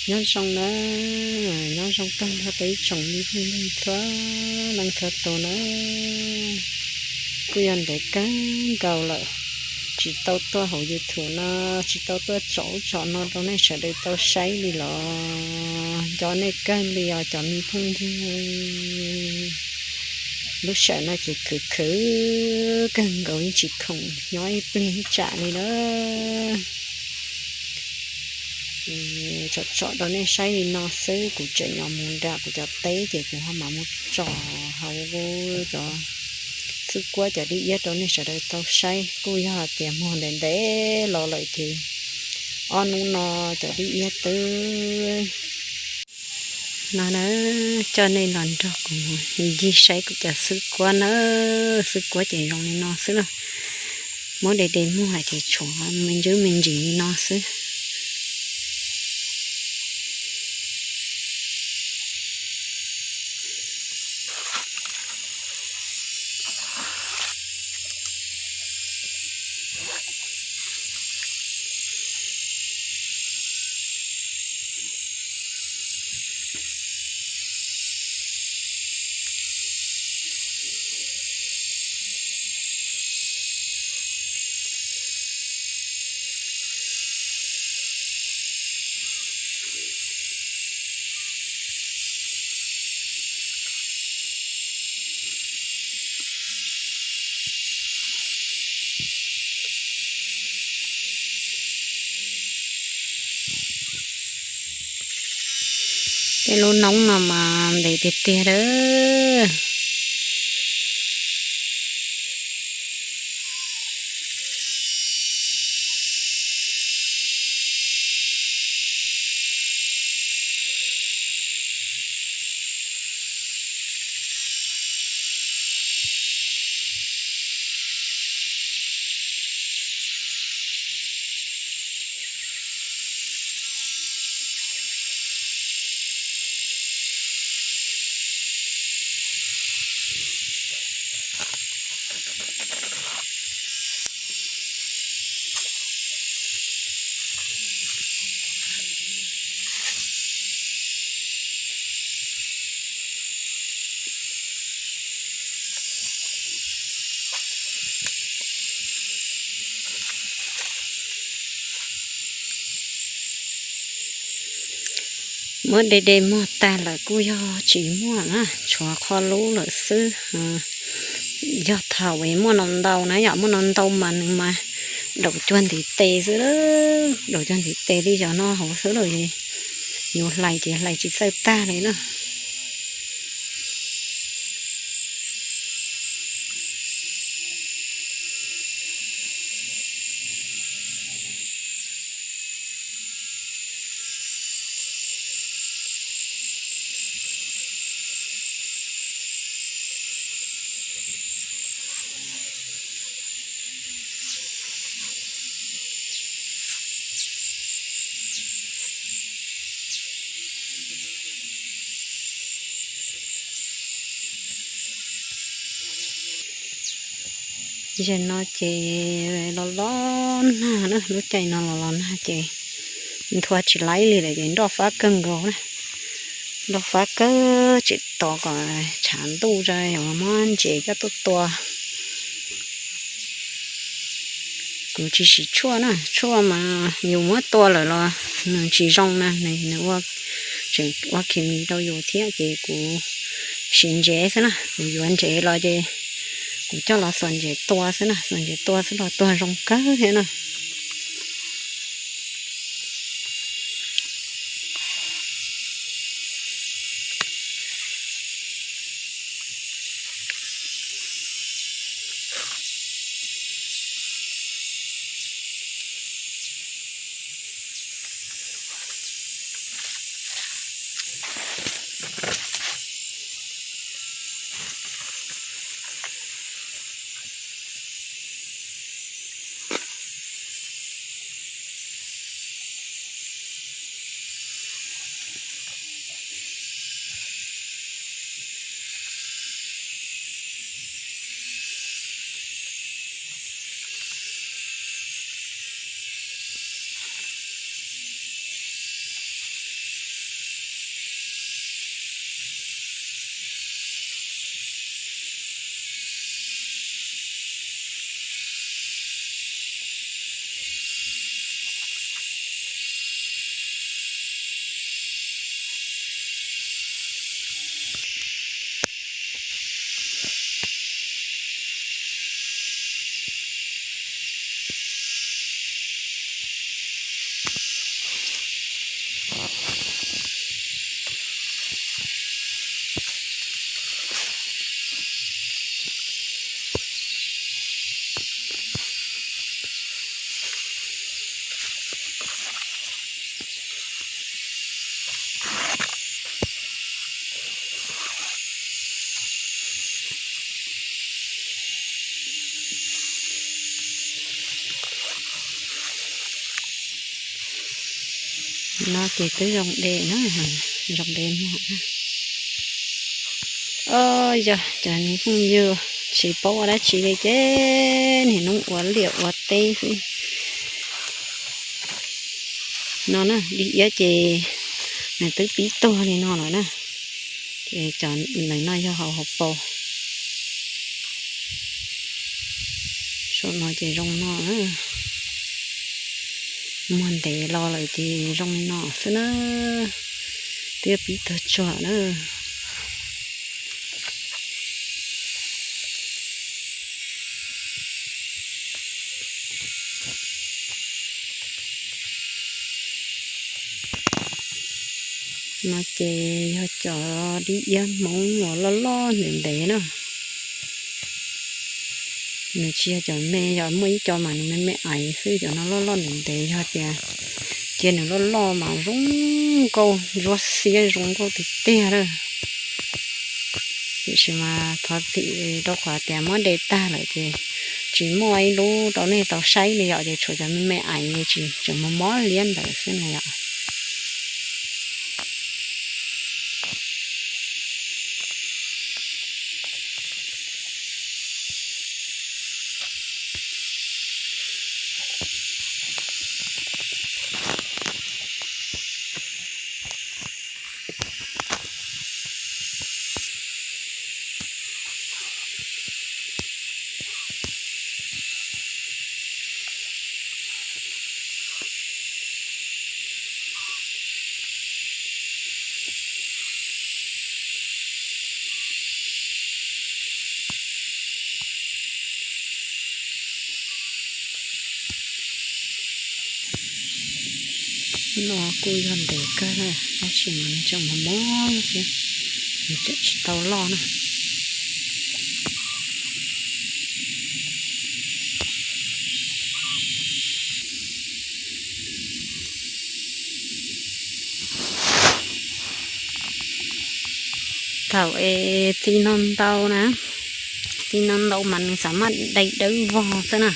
Nyob zoo na, nyob zoo kawg nrog rau ib tsoom me phooj ywg txhua leej txhua tus na. Kuj yog ntev kawg nkaus lawm tsis tau tuaj hauv YouTube no, tsis tau tuaj tsom ub tsom no rau nej sawv daws tau saib li los nco nej kawg li os cov me phooj ywg. Lub sij hawm no ces khwv khwv kawg nkaus yeej tsis khoom nyob ib pliag ib tsam li na. Tsom tsom rau nej saib li no xwb, kuv tseem yuav mus nram kuv cov teb ces kuv ho mam mus tsom hauv cov xwb kuab cov dib iab rau nej sawv daws tau saib. Kuj yog hais tias muag ntev ntev los lawm ces ob hnub no cov dib iab twb no na, coj nej los nrog kuv ncig saib kuv cov xwb kuab na. Xwb kuab ces zoo li no xwb na. Muab de de muag ces tshuav me ntsis me ntsis li no xwb. Tej lub noob no mas ntev tiag tiag lawm. Muab de de muag tag lawm kuj yog tsis muaj na, tshuav qho lub lawm xwb. Yog thaum es muaj no ntau na, yog muaj no ntau mas nws mas daum cuag ntiv tes xwb, daum cuag ntiv tes li cov no hauv xwb lawm, yuav hlais ces hlais tsis txawj tag li na. Zaum no ces los los nag na, lub caij no los los nag ces nthua tsis laib li lawm ces nroj fab kawg nkaus na. Nroj fab kawg tseem tos kom tshav ntuj tso muab ntses coj tuaj tua. Kuv tsis siv tshuaj na, tshuaj mas yus muab tua lawm los nws tsis zoo na, nws ua, tseem ua khes mis rau yus thiab ces kuv siv ntsev xwb na, kuv yuav ntsev los ces kuv coj los xuas ntsev tua xwb na, xuas ntsev tua xwb los tuag zoo kawg thiab na. No ces twb zoo de na, zoo de mog. Os, yog cov niag phooj ywg tsis paub ua dab tsi li ces niaj hnub ua liaj ua teb xwb. No na, dib iab ces nws twb pib tuag li no lawm na. Ces cov ntawm no yog hauv hauv paus. Saum no ces zoo no na. Muag ntev los lawm ces zoo li no xwb na. Twb pib tuag tsuag na. No ces yog cov dib iab Hmoob uas loj loj ntev ntev na. Nws tsis yog cov me, yog muaj ib co mas nws me me aiv xwb, cov no loj loj ntev ntev, yog tias cia nws loj loj mas zoo nkauj ntsuab xiab zoo nkauj tiag tiag lawm. Tiam sis mas thov txim rau qhov tias muab de tag lawm ces tsis muaj ib lub rau nej tau saib li yom, ces tshuav cov me me aiv tsis tseem mob mob liab ntawd xwb na yom. No kuj yog ntev kawg na, tab sis mas nws tseem mob mob xwb, nws tseem tsis tau loj na. Thaum es txiv no ntau na, txiv no ntau mas nws xav maj de dawb vog xwb na,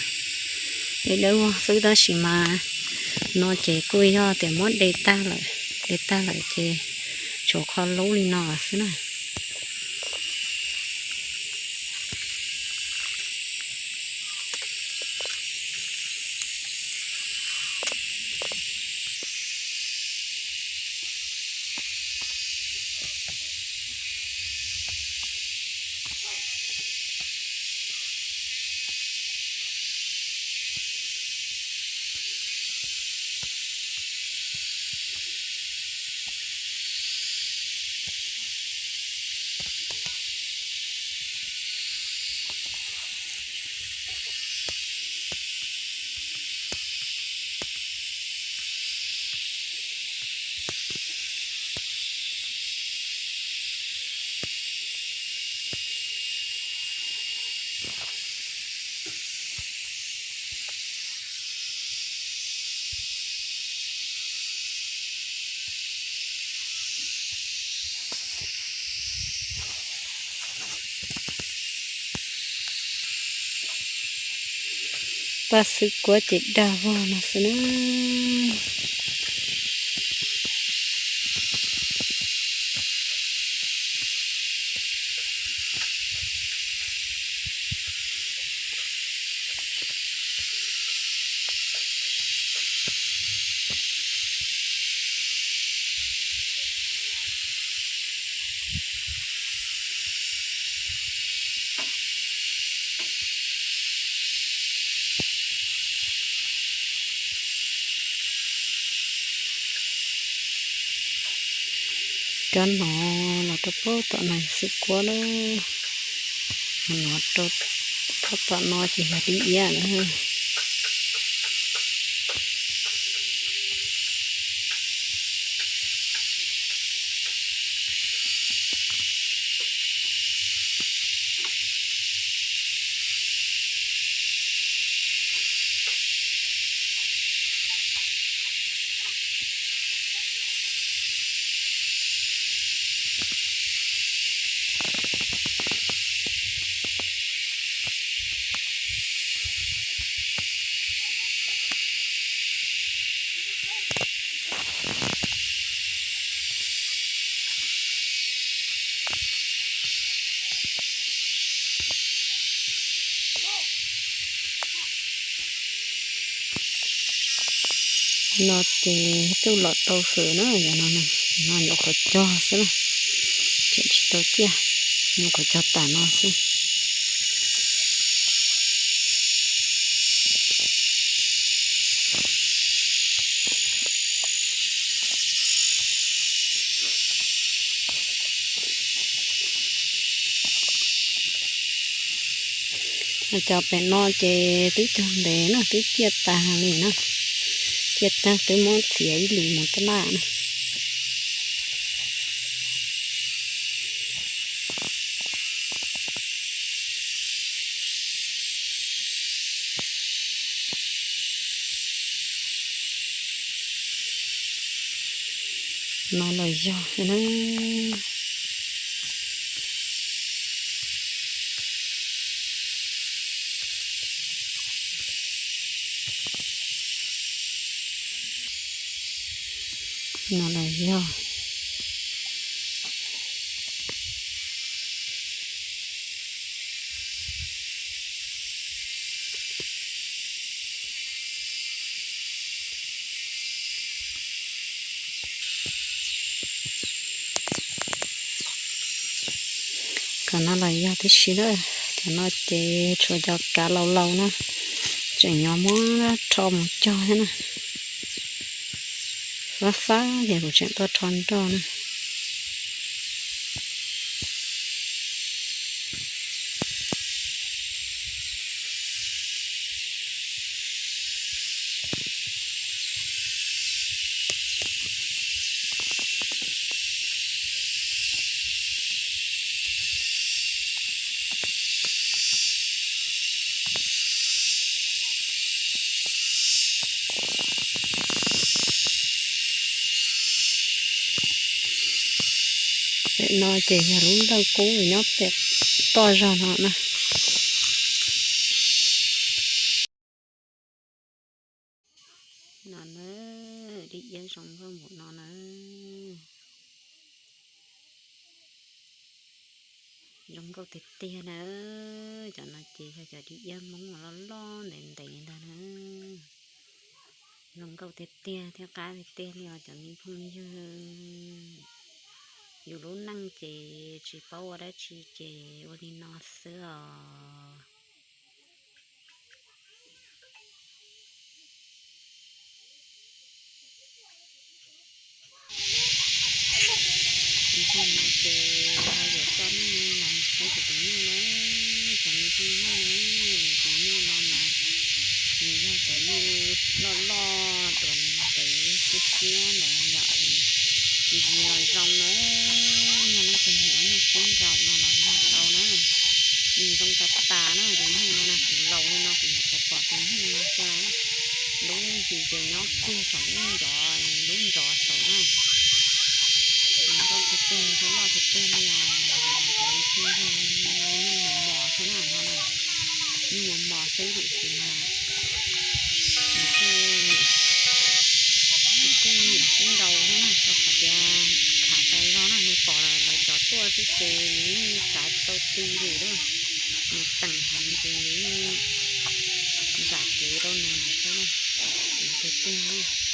de dawb vog xwb, tab sis mas no ces kuj yog tias muab de tag lawm, de tag lawm ces tshuav qho lub li no xwb na. Paj xwb kuab ces dag vog no xwb na. Cov no los rau puag tom no xwb kuab lawm, los rau puag tom no ces yog dib iab lawm. No ces twb los tau hwm na, yog no, no nyuam qhuav cog xwb na, tseem tsis tau ciaj, nyuam qhuav cog tas no xwb. Cov pem no ces twb cog ntev na, twb ciaj tag li na, ciaj tag twb muab txiav ib lwm mus taj laj na. No los yog na. No los yog. Cov no los yog tib si na, cov no ces tshuav cov kav laus laus na, tseem yuav muab rho mus cog thiab na. Fab fab ces kuv tseem tuaj rho nroj na. Pem no ces yog lub lawj kub nyob pem toj zog no na. No na, dib iab zoo nkauj npaum no na. Zoo nkauj tiag tiag na. Cov no ces yog cov dib iab Hmoob uas loj loj ntev ntev ntag na. Zoo nkauj tiag tiag thiab qab tiag tiag li os cov me phooj ywg. Yus lub neej ces tsis paub ua dab tsi ces ua li no xwb os. Ntxhais no ces ho yuav coj nej los mus saib kuv tus nyuj na, cov me phooj ywg na, tus nyuj no mas nws yog cov nyuj loj loj tuaj ntev siab siab ntawd yom, ntsis los zoo na, yog leej twg nyiam nyuj sib nraus no los nyiam tau na, nws zoo tas tas na, tus nyuj no na, kuv laus li no kuv nyuam qhuav pom tus nyuj no xwb, lub ntsis ces nyob kiag saum lub nrov, lub nrov saud na. Zoo nkauj tiag tiag, loj tiag tiag li os, cov me phooj ywg, nyuj mos mos xwb na no na, nyuj mos mos xwb tiam sis mas nws kuj, nws kuj nyiam sib nraus thiab na, rau qhov tias khav tas zog na, nws pom lawv cov tuaj xwb ces nws yeej kav tsis tau ti li na, nws teem heev ces nws yeej zam kev rau nws xwb na, tiag tiag.